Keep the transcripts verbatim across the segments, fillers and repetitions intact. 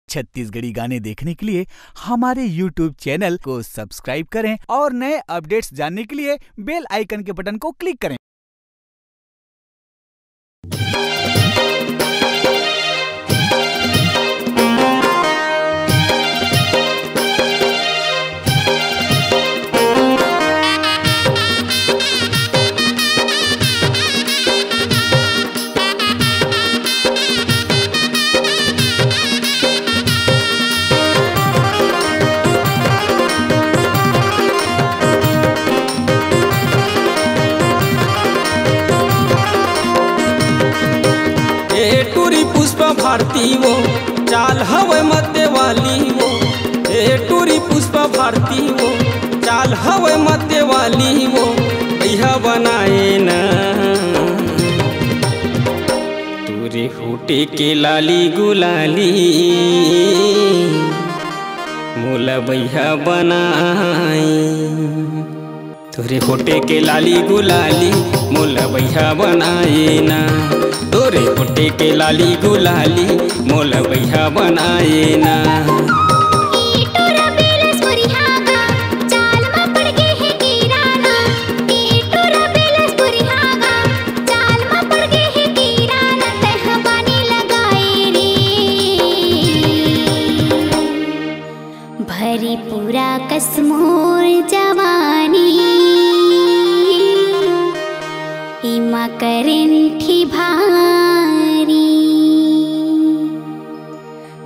छत्तीसगढ़ी गाने देखने के लिए हमारे YouTube चैनल को सब्सक्राइब करें और नए अपडेट्स जानने के लिए बेल आइकन के बटन को क्लिक करें। ए टूरी पुष्पा भारती वो, चाल हवय मते वाली वो। ए टूरी पुष्पा भारती वो, चाल हवय मते वाली वो। भैया बनाए ना तोरे होठे के लाली गुलाली, मोला भैया बनाए। तोरे होठे के लाली गुलाली, मोला भैया बनाए ना। तोरे होठे के लाली गुलाली, मोला भैया बनाए ना। ए टूरा बेलस मुरिहा गा, चाल म पड़ गे हे कीरा ना। ए टूरा बेलस मुरिहा गा, चाल म पड़ गे हे कीरा ना। तैं ह बानी लगाए रे। भरी पूरा कस मोर जवानी, एमा करंट ही भारी।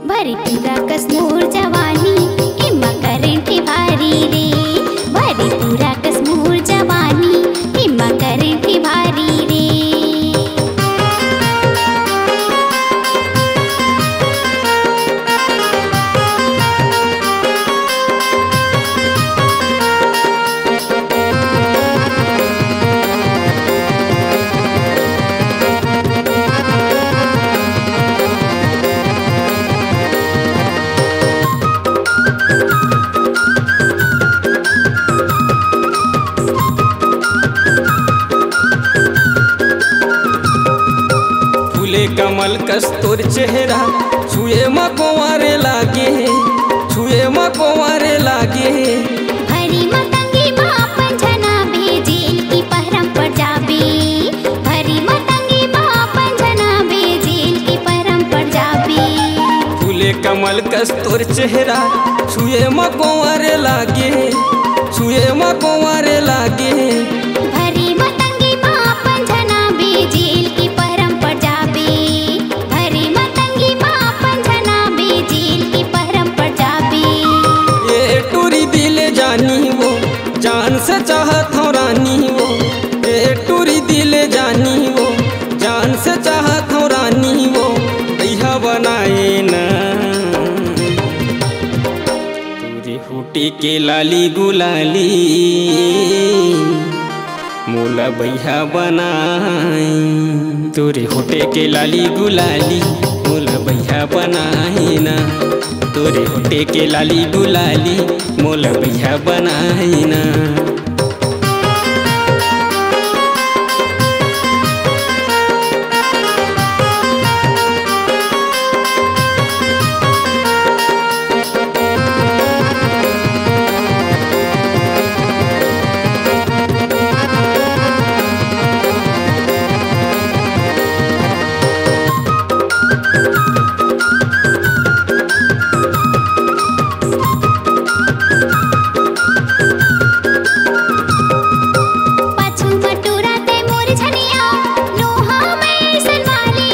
भरी पूरा कस मोर जवानी, एमा करंट ही भारी रे। भरी पूरा कस मोर जवानी, एमा करंट ही भारी रे। फूले कमल कस तोर चेहरा, छुए म कोंवारे लागे, छुए म कोंवारे लागे। भरी मतंगी म अपन झना भेजिल की पहरम पड़ जाबे। भरी मतंगी म अपन झना भेजिल की पहरम पड़ जाबे। फूले कमल कस तोर चेहरा, छुए म कोंवारे लागे, छुए म कोंवारे लागे। भरी मतंगी म अपन झना भेजिल की पहरम पड़ जाबे। भरी मतंगी म अपन झना भेजिल की पहरम पड़ जाबे। ए टूरी दिल जानी वो, जान से चाहत हौं रानी वो। ए टूरी दिल जानी वो, जान से चाहत हौं रानी वो। भैया बनाए ना तोरे होठे के लाली गुलाली, मोला भैया बनाए। तोरे होठे के लाली गुलाली, मोला भैया बनाए ना। तोरे होठे के लाली गुलाली, मोला भैया बनाए ना। पाछू म टूरा ते मोर झनिया, नोहा में अइसन वाली,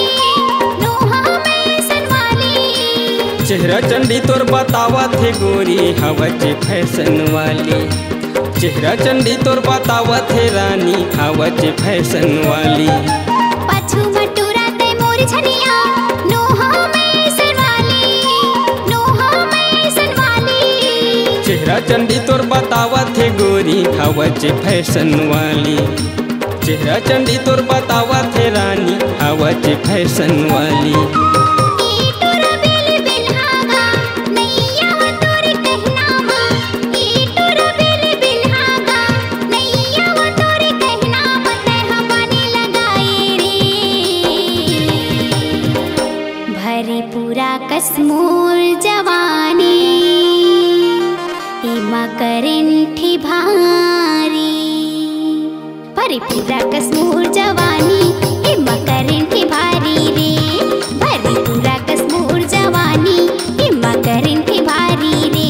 नोहा में अइसन वाली। चेहरा चंडी तोर बतावत हे गोरी, हवच फैशन वाली। चेहरा चंडी तोर बतावत हे रानी, हवच फैशन वाली। पाछू म टूरा ते मोर झनिया, नोहा में अइसन वाली, नोहा में अइसन वाली। चेहरा चंडी तोर बतावत हे गोरी, हवच फैशन वाली। चेहरा चंडी तोर बतावत हे रानी, हवच फैशन वाली। ए टूरा बेल बेलहागा, नैया वो तोरे कहना मा। ए टूरा बेल बेलहागा, नैया वो तोरे कहना मा। तैं ह बानी लगाए रे। भरे पूरा कस मोर जवानी, एमा करेंट ही भारी। भरे पूरा कस मोर जवानी, एमा करेंट ही भारी रे। भरे पूरा कस मोर जवानी, एमा करेंट ही भारी रे।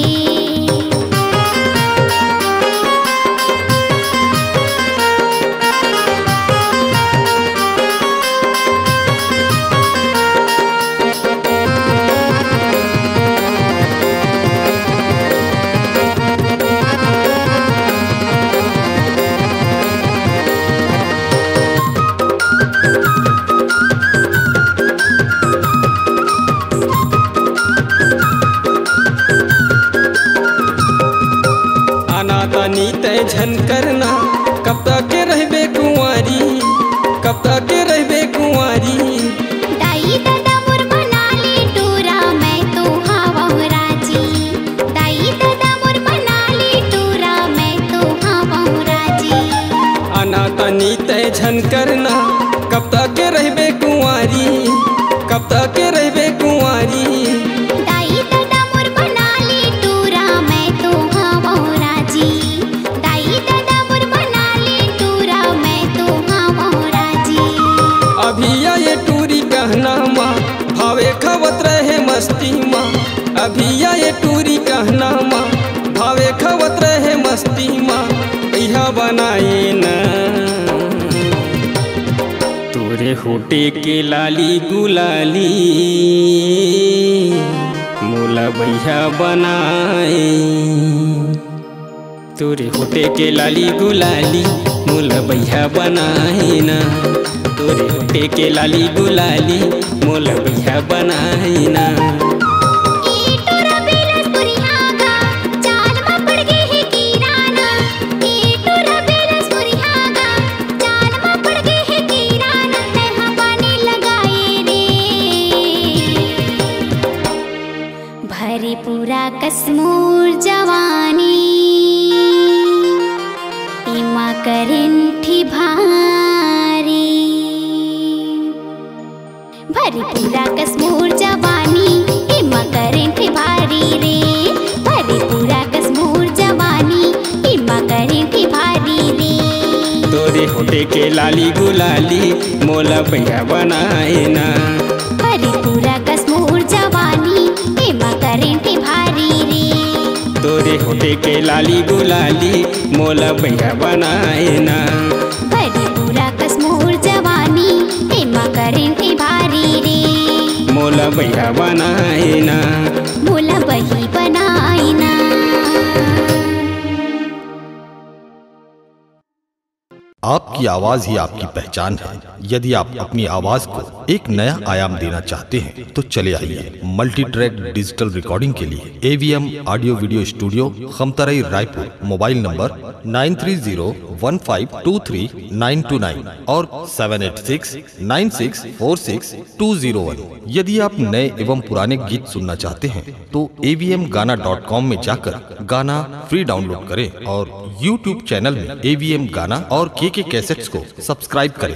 आना तानी तय झन करना, कब तक के रहबे कुंवारी, कब तक के रहबे कुंवारी। दाई ददा मोर बना ले टूरा, मैं तो हावंव राजी। दाई ददा मोर बना ले टूरा, मैं तो हावंव राजी। आना तानी तय झन करना, कब तक के रहबे कुंवारी, कब तक के रहबे कुंवारी। दाई ददा मोर बना ले टूरा, मैं तो हावंव राजी। दाई ददा मोर बना ले टूरा, मैं तो हावंव राजी। अभी ये टूरी कहना मा, भावे खावत रहे मस्ती मा। अभी ये टूरी कहना मा, भावे खावत रहे मस्ती मा। इहा बनाए ना तोरे होटे के लाली गुलाली, मोला बइहा बनाए। तोरे होटे के लाली गुलाली, मोला बइहा बनाए ना। तोरे होटे के लाली गुलाली, मोला बइहा बनाए ना। ए टूरा बिलासपुरिया गा, चाल म पड़ गे हे किराना। ए टूरा बिलासपुरिया गा, चाल म पड़ गे हे किराना। तैं हा पानी लगाए रे। भरे पूरा कस मोर जवानी, एमा करेंट ही भारी। भरे पूरा कस मोर जवानी, एमा करेंट ही भारी रे। भरे पूरा कस मोर जवानी, एमा करेंट ही भारी रे। तोरे होटे के लाली गुलाली, मोला बइहा बनाए ना। भरे पूरा कस मोर जवानी, एमा करेंट भारी रे। तोरे होटे के लाली गुलाली, मोला बइहा बनाए ना। भरे पूरा कस मोर जवानी, एमा करेंट भारी रे। मोला बइहा बनाए ना। मोला बही बनाए ना। आपकी आवाज ही आपकी पहचान है। यदि आप अपनी आवाज को एक नया आयाम देना चाहते हैं, तो चले आइए। मल्टी ट्रैक डिजिटल रिकॉर्डिंग के लिए AVM audio video studio, Khamtarai, Raipur. Mobile number nine three zero one five two three nine two nine और seven eight six nine six four six two zero one. यदि आप नए एवं पुराने गीत सुनना चाहते हैं, तो एवीएम गाना डॉट कॉम में जाकर गाना फ्री डाउनलोड करें और YouTube चैनल में एवीएम गाना और केके कैसेट्स को सब्सक्राइब करें।